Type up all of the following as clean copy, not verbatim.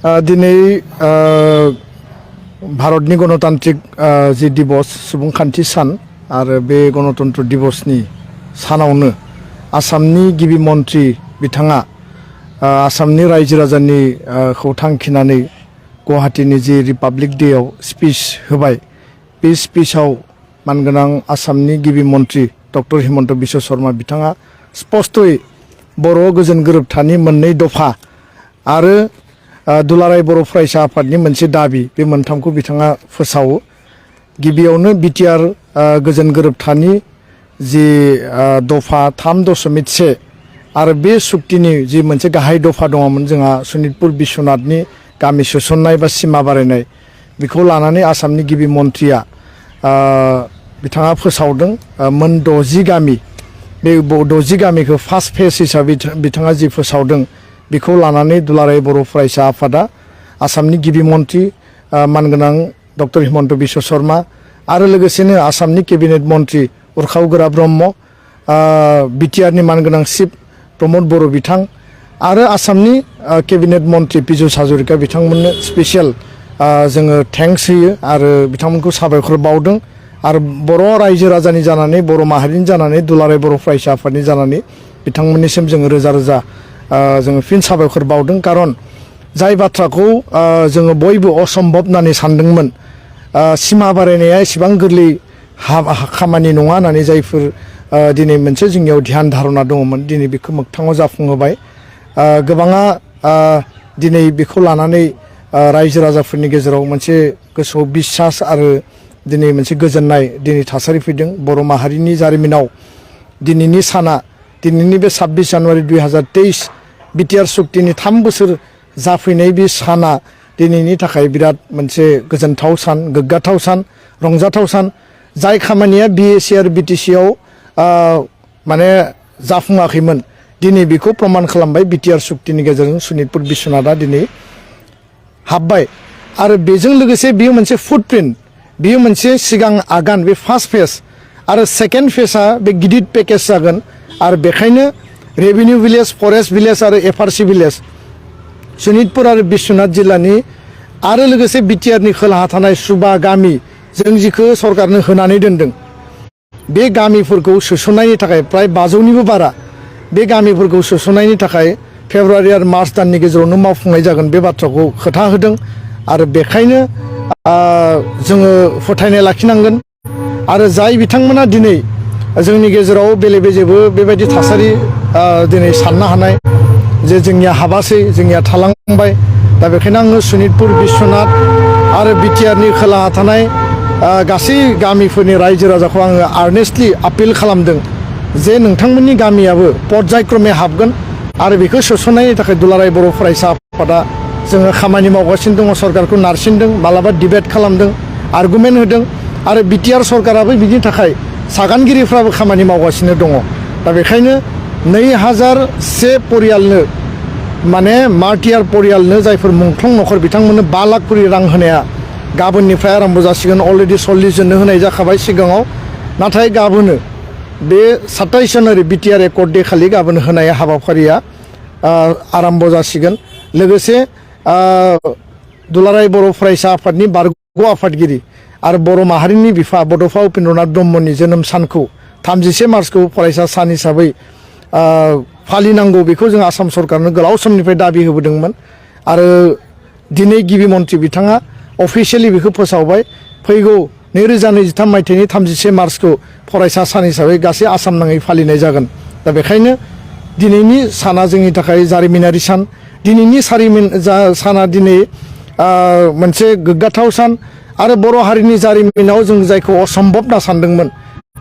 दिनै भारतनि गणतान्त्रिक जि दिवस सुबुंखान्थि सान आरो बे गणतन्त्र दिवसनि सानावनो आसामनि गिबि मन्त्रि बिथाङा आसामनि रायजो राजानि खौ थांखिनानै गुवाहाटीनि जि रिपाब्लिक डेआव स्पिच होबाय। बे स्पिचआव मानगोनां आसामनि गिबि मन्त्रि डक्टर हिमन्त बिश्व शर्मा बिथाङा स्पष्टयै बर' गोजोन गोरोबथानि मोननै दफा आरो दुलाराय बर' फरायसा आफादनि मोनसे दाबि बे मोनथामखौ बिथाङा फोसावो। गिबियावनो बिटिआर गोजोन गोरोबथानि जि दफा 3.1 आरो बे सुक्तिनि जि मोनसे गाहाय दफा दङमोन जोंहा सनितपुर बिश्वनाथनि गामि सोसननाय बा सिमा बारायनाय, बेखौ लानानै आसामनि गिबि मन्त्रिया बिथाङा फोसावदों मोन 60 गामि। बे 60 गामिखौ फार्स्ट फेज हिसाबै बिथाङा जि फोसावदों बेखौ लानानै दुलाराय बर' फरायसा आफादा आसामनि गिबि मन्त्रि मानगोनां डक्टर हिमन्त बिश्व शर्मा आरो लोगोसेनो आसामनि केबिनेट मन्त्रि उर्खाव गोरा ब्रह्म, बिटिआरनि मानगोनां चिफ प्रमद बर' बिथां आरो आसामनि केबिनेट मन्त्रि पीयूष हाजरिका बिथांमोननो स्पेसियेल जोङो थेंक्स होयो आरो बिथांमोनखौ साबायखर बावदों। आरो बर' रायजो राजानि जानानै बर' माहारिनि जानानै दुलाराय बर' फरायसा आफादनि जानानै बिथांमोननिसिम जोङो रोजा रोजा जोङो फिन साबायखर बावदों। खारन जाय बाथ्राखौ जोङो बयबो असम्भब होननानै सानदोंमोन, सिमा बारायनाया एसेबां गोरलै खामानि नङा होननानै जायफोर दिनै मोनसे जोंनियाव ध्यान धारना दङमोन, दिनै बेखौ मोगथाङाव जाफुंहोबाय। गोबाङा दिनै बेखौ लानानै रायजो राजाफोरनि गेजेराव मोनसे गोसोआव बिसास आरो दिनै मोनसे गोजोननाय दिनै थासारि फैदों। बर' माहारिनि जारिमिनाव दिनैनि साना, दिनैनि बे 26 जानुवारि 2023 बिटिआर सुक्तिनि 3 बोसोर जाफैनाय बे साना दिनैनि थाखाय बिराद मोनसे गोजोनथाव सान, गोग्गाथाव सान, रंजाथाव सान। जाय खामानिया बिएसि आरो बिटिसिआव माने जाफुङाखैमोन, दिनै बेखौ प्रमान खालामबाय बिटिआर सुक्तिनि गेजेरजों सनितपुर बिश्वनाथआ दिनै हाबबाय। आरो बेजों लोगोसे बेयो मोनसे फुटप्रिन्ट, बेयो मोनसे सिगां आगान, बे फार्स्ट फेज आरो सेकेन्ड फेजआ बे गिदिर पेकेज जागोन। आरो बेखायनो रेभिनिउ भिलेज, फरेस्ट भिलेज आरो एफआरसि भिलेज सनितपुर आरो बिश्वनाथ जिल्लानि आरो लोगोसे बिटिआरनि खोलाहा थानाय सुबा गामि जों जिखौ सरकारनो होनानै दोनदों, बे गामिफोरखौ सोसननायनि थाखाय प्राय 500निबो बारा बे गामिफोरखौ सोसननायनि थाखाय फेब्रुवारि आरो मार्च दाननि गेजेरावनो मावफुंनाय जागोन बे बाथ्राखौ खोथा होदों। आरो बेखायनो जोङो फोथायनाय लाखिनांगोन। आरो जाय बिथांमोना दिनै जोंनि गेजेराव बेले बेजेबो बेबायदि थासारि दिनै साननो हानाय जे जोंनिया हाबासै, जोंनिया थालांबाय, दा बेखायनो आङो सनितपुर बिश्वनाथ आरो बिटिआरनि खोलाहा थानाय गासै गामिफोरनि रायजो राजाखौ आङो आर्नेस्टलि आपिल खालामदों जे नोंथांमोननि गामियाबो पर्यायक्रमे हाबगोन। आरो बेखौ सोसननायनि थाखाय दुलाराय बर' फरायसा आफादा जोङो खामानि मावगासिनो दङ, सरकारखौ नारसिनदों, मालाबा डिबेट खालामदों, आर्गुमेन्ट होदों। आरो बिटिआर सरकाराबो बिनि थाखाय सागानगिरिफ्राबो खामानि मावगासिनो दङ। दा बेखायनो 2001 परियालनो माने मार्टियार परियालनो जायफोर मुंख्लं नखर बिथांमोननो 5 लाख करि रां होनाया गाबोननिफ्राय आरम्भ जासिगोन। अलरेडि 40 जननो होनाय जाखाबाय सिगाङाव, नाथाय गाबोनो बे 27 जानुवारि बिटिआर एकर्ड डे खालि गाबोन होनाय हाबाफारिया आरम्भ जासिगोन। लोगोसे दुलाराय बर' फरायसा आफादनि बारग' आफादगिरि आरो बर' माहारिनि बिफा बड'फा उपेन्द्रनाथ ब्रह्मनि जोनोम सानखौ 31 मार्चखौ फरायसा सान हिसाबै फालिनांगौ, बेखौ जों आसाम सरकारनो गोलाव समनिफ्राय दाबि होबोदोंमोन। आरो दिनै गिबि मन्त्रि बिथाङा अफिसियेलि बेखौ फोसावबाय। फैगौ 2023 मायथाइनि 31 मार्चखौ फरायसा सान हिसाबै गासै आसाम नाङै फालिनाय जागोन। दा बेखायनो दिनैनि साना जोंनि थाखाय जारिमिनारि सान। दिनैनि साना दिनै मोनसे गोग्गाथाव सान। आरो बर' हारिनि जारिमिनाव जों जायखौ असम्भब होनना सानदोंमोन,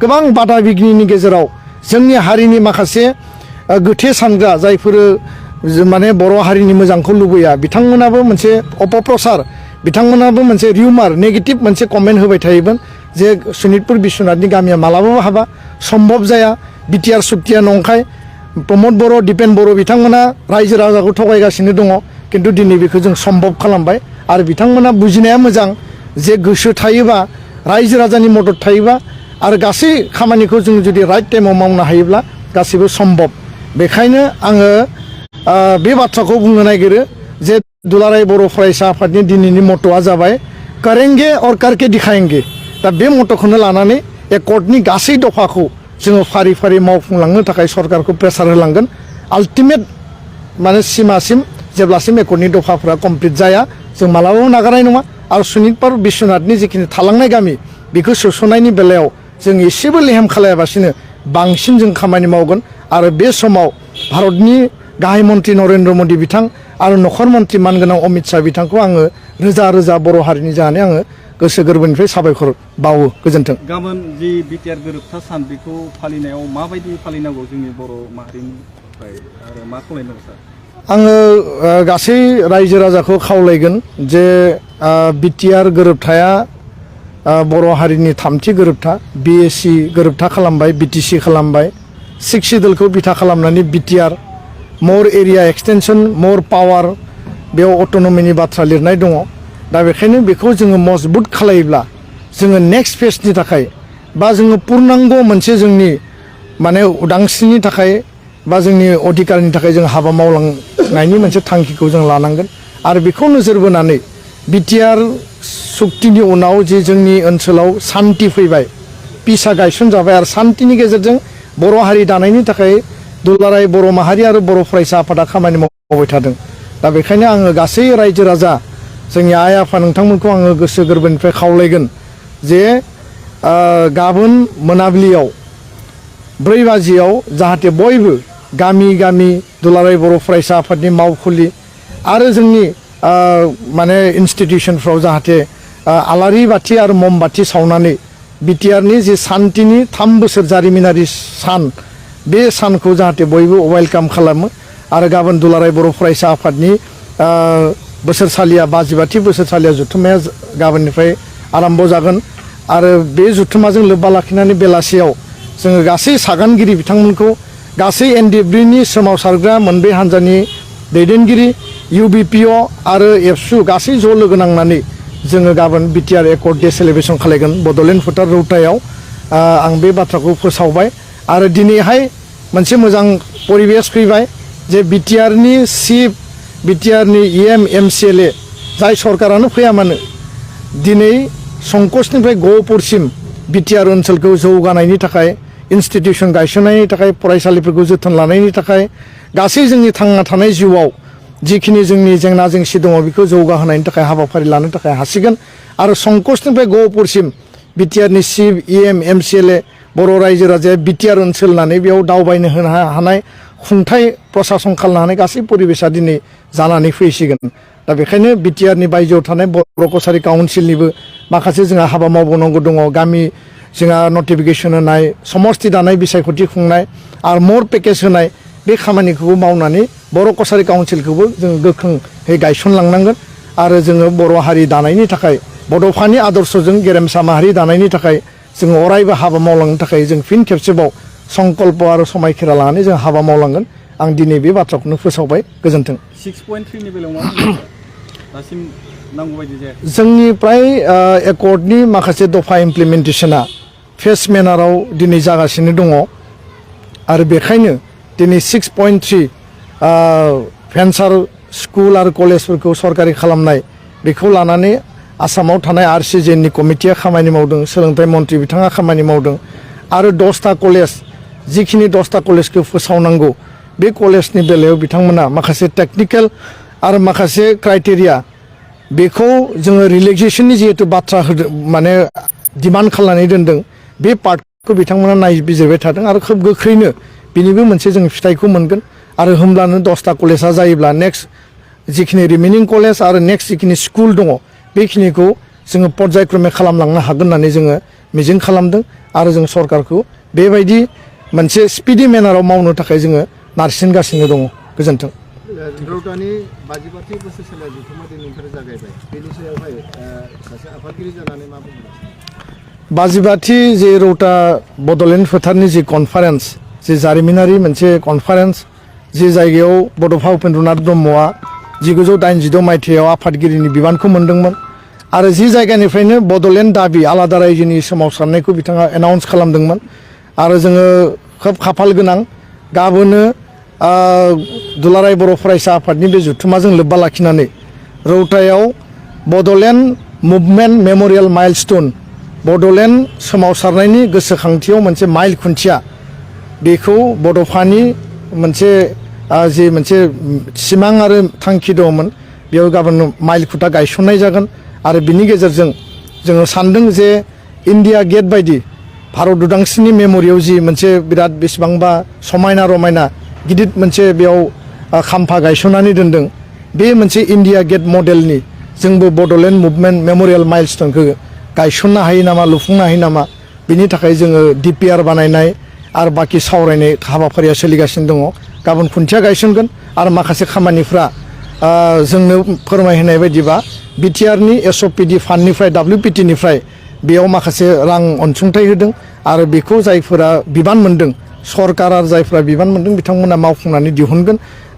गोबां बादा बिघ्निनि गेजेराव जोंनि हारिनि माखासे गोथे सानग्रा जायफोरो माने बर' हारिनि मोजांखौ लुबैया, बिथांमोनाबो मोनसे अपप्रचार, बिथांमोनाबो मोनसे रिउमार, नेगेटिभ मोनसे कमेन्ट होबाय थायोमोन जे सनितपुर बिश्वनाथनि गामिया मालाबाबो हाबा, सम्भब जाया, बिटिआर सुक्तिया नंखाय। प्रमद बर', दिपेन बर' बिथांमोना रायजो राजाखौ थगायगासिनो दङ, किन्तु दिनै बेखौ जों सम्भब खालामबाय। आरो बिथांमोना बुजिनाया मोजां जे गोसो थायोबा, रायजो राजानि मदद थायोबा आरो गासै खामानिखौ जों जुदि राइट टाइमाव मावनो हायोब्ला गासैबो सम्भब। बेखायनो आङो बे बाथ्राखौ बुंनो नागिरो जे दुलाराय बर' फरायसा आफादनि दिनैनि मट'आ जाबाय करेंगे और करके दिखाएंगे। दा बे मट'खौनो लानानै एकर्डनि गासै दफाखौ जोङो फारि फारि मावफुंलांनो थाखाय सरकारखौ प्रेसार होलांगोन। आल्टिमेट माने सिमासिम जेब्लासिम एकर्डनि दफाफोरा कमप्लिट जाया जों मालाबाबो नागारनाय नङा। आरो सनितपुर बिश्वनाथनि जिखिनि थालांनाय गामि बेखौ सोसननायनि बेलायाव जों एसेबो लेहेम खालायाबासिनो बांसिन जों खामानि मावगोन। आरो बे समाव भारतनि गाहाय मन्त्रि नरेन्द्र मोदी बिथां आरो नखर मन्त्रि मानगोनां अमित शाह बिथांखौ आङो रोजा रोजा बर' हारिनि जानानै आङो गोसो गोरबोनिफ्राय साबायखर बावो। गोजोन्थों। गाबोन जि बिटिआर गोरोबथा सान बेखौ फालिनायाव माबायदि फालिनांगौ जोंनि बर' माहारिनिफ्राय आरो मा खालायनांगौ सार? आङो गासै रायजो राजाखौ खावलायगोन जे बिटिआर गोरोबथाया बर' हारिनि थामथि गोरोबथा। बिएसि गोरोबथा खालामबाय, बिटिसि खालामबाय, 6 सिडुलखौ बिथा खालामनानै बिटिआर मोर एरिया एक्सटेनसन मोर पावार बेयाव अट'नमिनि बाथ्रा लिरनाय दङ। दा बेखायनो बेखौ जोङो मजबुत खालायोब्ला जोङो नेक्स्ट फेजनि थाखाय बा जोङो पुर्नांग मोनसे जोंनि माने उदांस्रिनि थाखाय बा जोंनि अधिकारनि थाखाय जों हाबा मावलांनायनि मोनसे थांखिखौ जों लानांगोन। आरो बेखौ नोजोर बोनानै बिटिआर सुक्तिनि उनाव जे जोंनि ओनसोलाव सान्ति फैबाय, पिसआ गायसनजाबाय आरो सान्तिनि गेजेरजों बर' हारि दानायनि थाखाय दुलाराय बर' माहारि आरो बर' फरायसा आफादा खामानि मावबाय थादों। दा बेखायनो आङो गासै रायजो राजा जोंनि आइ आफा नोंथांमोनखौ आङो गोसो गोरबोनिफ्राय खावलायगोन जे गाबोन मोनाबिलियाव 4 बाजियाव जाहाथे बयबो गामि गामि दुलाराय बर' फरायसा आफादनि मावखुलि आरो जोंनि माने इन्सटिटिउसनफ्राव जाहाथे आलारि बाथि आरो मम बाथि सावनानै बिटिआरनि जे सान्तिनि 3 बोसोर जारिमिनारि सान बे सानखौ जाहाथे बयबो वेलकाम खालामो। आरो गाबोन दुलाराय बर' फरायसा आफादनि बोसोरसालिया 52थि बोसोरसालिया जुथुम्माया गाबोननिफ्राय आरम्भ जागोन। आरो बे जुथुम्माजों लोब्बा लाखिनानै बेलासियाव जोङो गासै सागानगिरि बिथांमोनखौ गासै एनडिएफबिनि सोमावसारग्रा मोनब्रै हान्जानि दैदेनगिरि इउबिपिअ आरो एबसु गासै ज' लोगो नांनानै जोङो गाबोन बिटिआर एकर्ड डे सेलेब्रेसन खालायगोन बड'लेण्ड फोथार रौतायाव। आं बे बाथ्राखौ फोसावबाय। आरो दिनैहाय मोनसे मोजां परिबेस फैबाय जे बिटिआरनि चिफ बिटिआरनि इएम एमसिएलए जाय सरकारानो फैया मानो दिनै संकसनिफ्राय गहपुरसिम बिटिआर ओनसोलखौ जौगानायनि थाखाय इन्सटिटिउसन गायसननायनि थाखाय फरायसालिफोरखौ जोथोन लानायनि थाखाय गासै जोंनि थांना थानाय जिउआव जिखिनि जोंनि जेंना जेंसि दङ बेखौ जौगाहोनायनि थाखाय हाबाफारि लानो थाखाय हासिगोन। आरो संकसनिफ्राय गहपुरसिम बिटिआरनि चिफ इएम एमसिएलए बर' रायजो राजाया बिटिआर ओनसोल होननानै बेयाव दावबायनो होनो हानाय खुंथाय प्रसासन खालामनो हानाय गासै परिबेसा दिनै जानानै फैसिगोन। दा बेखायनो बिटिआरनि बायजोआव थानाय बर' कसारि काउन्सिलनिबो माखासे जोंहा हाबा मावबावनांगौ दङ। गामि जोंहा नटिफिकेसन होनाय, समस्ति दानाय, बिसायख'थि खुंनाय आरो मर पेकेज होनाय बे खामानिखौबो मावनानै बर' कसारि काउन्सिलखौबो जों गोख्रोङै गायसनलांनांगोन। आरो जोङो बर' हारि दानायनि थाखाय बड'फानि आदर्शजों गेरेमसा माहारि दानायनि थाखाय जोङो अरायबो हाबा मावलांनो थाखाय जों फिन खेबसेबाव संकल्प आरो समायखेरा लानानै जों हाबा मावलांगोन। आं दिनै बे बाथ्राखौनो फोसावबाय। गोजोन्थों। 6.3 नि बेलायाव मा बुंदों दासिम नांगौ बायदि जायाखै? जोंनि फ्राय एकर्डनि माखासे दफा इमप्लिमेन्टेसना फेस मेनाराव दिनै जागासिनो दङ। आरो बेखायनो दिनै 6.3 भेन्सार स्कुल आरो कलेजफोरखौ सरकारि खालामनाय बेखौ लानानै आसामाव थानाय आरसिजेनि कमिटिया खामानि मावदों, सोलोंथाइ मन्त्रि बिथाङा खामानि मावदों। आरो 10टा कलेज जिखिनि 10टा कलेजखौ फोसावनांगौ बे कलेजनि बेलायाव बिथांमोना माखासे टेक्निकेल आरो माखासे क्राइटेरिया बेखौ जोङो रिलेक्सेसननि जिहेतु बाथ्रा होदों माने डिमान्ड खालामनानै दोनदों बे पार्टखौ बिथांमोना नायबिजिरबाय थादों। आरो खोब गोख्रैनो बिनिबो मोनसे जों फिथाइखौ मोनगोन। आरो होमब्लानो 10टा कलेजा जायोब्ला नेक्स्ट जिखिनि रिमेनिं कलेज आरो नेक्स्ट जिखिनि स्कुल दङ बेखिनिखौ जोङो पर्यायक्रमे खालामलांनो हागोन होननानै जोङो मिजिं खालामदों। आरो जों सरकारखौ बेबायदि मोनसे स्पिडि मेनाराव मावनो थाखाय जोङो नारसिनगासिनो दङ। गोजोन्थों। रौतानि 52थि बोसोरसालिया जुथुम्मा दिनैनिफ्राय जागायबाय। बेनि सायावहाय सासे आफादगिरि जानानै मा बुंगोन? 52थि जे रौता बड'लेण्ड फोथारनि जि कनफारेन्स जि जारिमिनारि मोनसे कनफारेन्स जि जायगायाव बड'फा उपेन्द्रनाथ ब्रह्मआ 1986 मायथाइयाव आफादगिरिनि बिबानखौ मोनदोंमोन। आरो जि जायगानिफ्रायनो बड'लेण्ड दाबि आलादा रायजोनि सोमावसारनायखौ बिथाङा एनाउन्स खालामदोंमोन। आरो जोङो खोब खाफाल गोनां गाबोनो दुलाराय बर' फरायसा आफादनि बे जुथुम्माजों लोब्बा लाखिनानै रौतायाव Bodoland movement memorial milestone Bodoland सोमावसारनायनि गोसोखांथियाव मोनसे माइल खुन्थिया बेखौ बड'फानि मोनसे जि मोनसे सिमां आरो थांखि दंमोन बेयाव गाबोन माइल खुन्था गायसननाय जागोन आरो बिनि गेजेरजों जोङो सानदों जे इन्डिया गेट बायदि भारत उदांस्रिनि मेम'रियाव जि मोनसे बिराद बेसेबांबा समायना रमायना गिदिर मोनसे बेयाव खाम्फा गायसननानै दोनदों बे मोनसे इन्डिया गेट मडेलनि जोंबो बड'लेण्ड मुभमेन्ट मेम'रियेल माइलस्टोनखौ गायसननो हायो नामा लुफुंनो हायो नामा बिनि थाखाय जोङो DPR बानायनाय आरो बाखि सावरायनाय हाबाफारिया सोलिगासिनो दङ गाबोन खुन्थिया गायसनगोन आरो माखासे खामानिफ्रा जोंनो फोरमायहोनाय बायदिबा BTRनि SOPD फान्डनिफ्राय WPTनिफ्राय बेयाव माखासे रां अनसुंथाइ होदों आरो बेखौ जायफोरा बिबान मोन्दों सरकार आरो जायफोरा बिबान मोन्दों बिथांमोना मावफुंनानै दिहुनगोन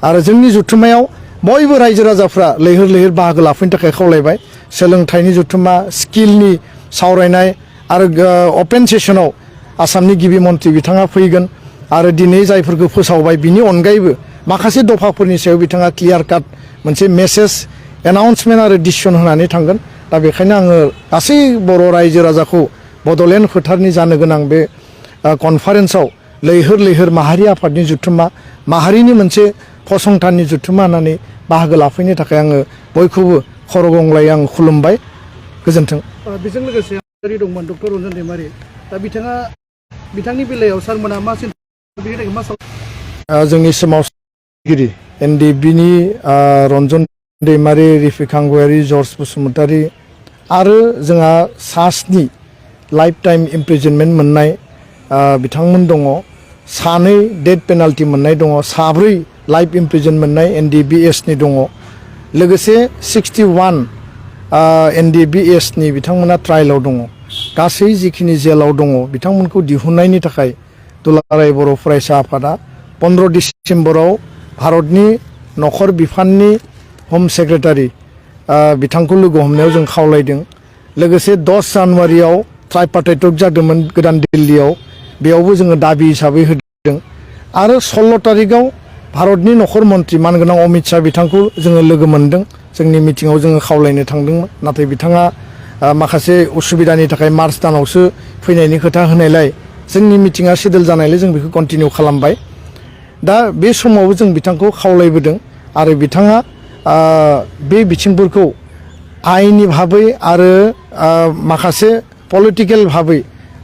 आरो जोंनि जथुम्मायाव बयबो रायजो राजाफ्रा लैहोर लैहोर बाहागो लाफैनो थाखाय खावलायबाय सोलोंथाइनि जथुम्मा स्किलनि सावरायनाय आरो अपेन सेसनाव आसामनि गिबि मन्थ्रि बिथाङा फैगोन आरो दिनै जायफोरखौ फोसावबाय बिनि अनगायैबो माखासे दफाफोरनि सायाव बिथाङा क्लियार काट मोनसे मेसेज एनाउन्समेन्ट आरो डिसिसन होनानै थांगोन दा बेखायनो आङो गासै बर' रायजो राजाखौ बड'लेण्ड फोथारनि जानो गोनां बे कनफारेन्सआव लैहोर लैहोर माहारि आफादनि जथुम्मा माहारिनि मोनसे फसंथाननि जथुम्मा होननानै बाहागो लाफैनो थाखाय आङो बयखौबो खर' गंग्लायै आं खुलुमबाय गोजोन्थों। बेजों लोगोसे दंमोन डक्टर रन्जन दैमारि दा बिथांनि बेलायाव सारमोना मा जोंनि सोमावसारगिरि NDBनि रन्जन दैमारि रिफिकां गयारि जर्ज बसुमतारी आरो जोंहा सास्नि लाइफ टाइम इमप्रिजनमेन्ट मोननाय बिथांमोन दङ सानै डेथ पेनाल्टि मोननाय दङ साब्रै लाइफ इमप्रिजन मोननाय NDBSनि दङ लोगोसे 61 NDBSनि बिथांमोना ट्रायेलाव दङ गासै जिखिनि जेलाव दङ बिथांमोनखौ दिहुननायनि थाखाय दुलाराय बर' फरायसा आफादा 15 डिसेम्बराव भारतनि नखर बिफाननि हम सेक्रेटारि बिथांखौ लोगो हमनायाव जों खावलायदों लोगोसे 10 जानुवारियाव ट्राइपार्टाइट जादोंमोन गोदान दिल्लीयाव बेयावबो जोङो दाबि हिसाबै होदों आरो 16 तारिखआव भारतनि नखर मन्थ्रि मानगोनां अमित शाह बिथांखौ जोङो लोगो मोन्दों जोंनि मिटिङाव जोङो खावलायनो थांदोंमोन नाथाय बिथाङा माखासे उसुबिदानि थाखाय मार्च दानावसो फैनायनि खोथा होनायलाय जोंनि मिटिङा सेडेल जानायलाय जों बेखौ कन्टिनिउ खालामबाय दा बे समावबो जों बिथांखौ खावलायबोदों आरो बिथाङा बे बिथिंफोरखौ आयेननि भाबै आरो माखासे पलिटिकेल भाबै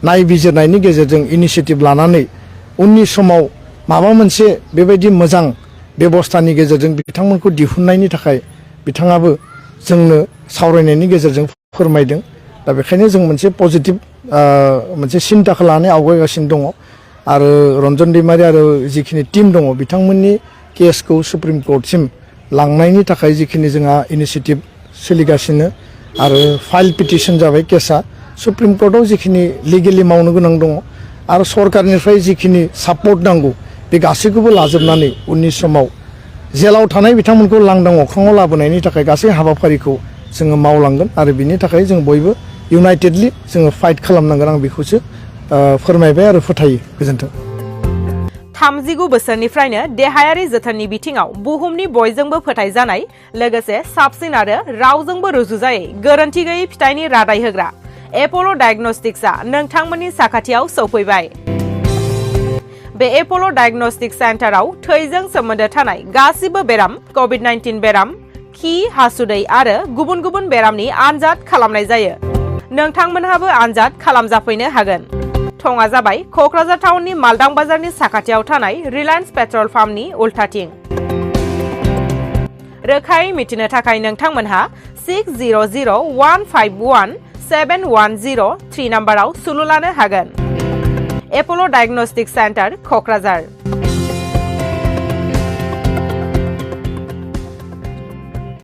नायबिजिरनायनि गेजेरजों इनिशिएटिभ लानानै उननि समाव माबा मोनसे बेबायदि मोजां बेबस्थानि गेजेरजों बिथांमोनखौ दिहुननायनि थाखाय बिथाङाबो जोंनो सावरायनायनि गेजेरजों फोरमायदों दा बेखायनो जों मोनसे पजिटिभ मोनसे सिन्ताखौ लानानै आवगायगासिनो दङ आरो रन्जन दैमारि आरो जिखिनि टिम दङ बिथांमोननि केसखौ सुप्रिम कर्टसिम लांनायनि थाखाय जिखिनि जोंहा इनिशिएटिभ सोलिगासिनो आरो फाइल पिटिसन जाबाय केसा सुप्रिम कर्टआव जिखिनि लिगेलि मावनो गोनां दङ आरो सरकारनिफ्राय जिखिनि सापर्ट नांगौ बे गासैखौबो लाजोबनानै उननि समाव जेलाव थानाय बिथांमोनखौ लांदां अख्राङाव लाबोनायनि थाखाय गासै हाबाफारिखौ जोङो मावलांगोन आरो बिनि थाखाय जों बयबो इउनाइटेडलि जोङो फाइट खालामनांगोन आं बेखौसो फोरमायबाय आरो फोथायो गोजोन्थों। 39 बोसोरनिफ्रायनो देहायारि जोथोननि बिथिङाव बुहुमनि बयजोंबो फोथायजानाय लोगोसे साबसिन आरो रावजोंबो रुजुजायै गोरोन्थि गैयै फिथाइनि रादाय होग्रा एप'ल' डायग्नोस्टिक्सआ नोंथांमोननि साखाथियाव सौफैबाय। बे एप'ल' डायग्नोस्टिक सेन्टाराव थैजों सोमोन्दो थानाय गासिबो बेराम COVID-19 बेराम खि हासुदै आरो गुबुन गुबुन बेरामनि आनजाद खालामनाय जायो। नोंथांमोनहाबो आनजाद खालामजाफैनो हागोन। थङा जाबाय क'क्राझार टाउननि मालदां बाजारनि साखाथियाव थानाय रिलायन्स पेट्रल पाम्पनि उल्थाथिं। रोखायै मिथिनो थाखाय नोंथांमोनहा 6001517103 नाम्बाराव सुलु लानो हागोन। एप'ल' डायग्नोस्टिक सेन्टार क'क्राझार।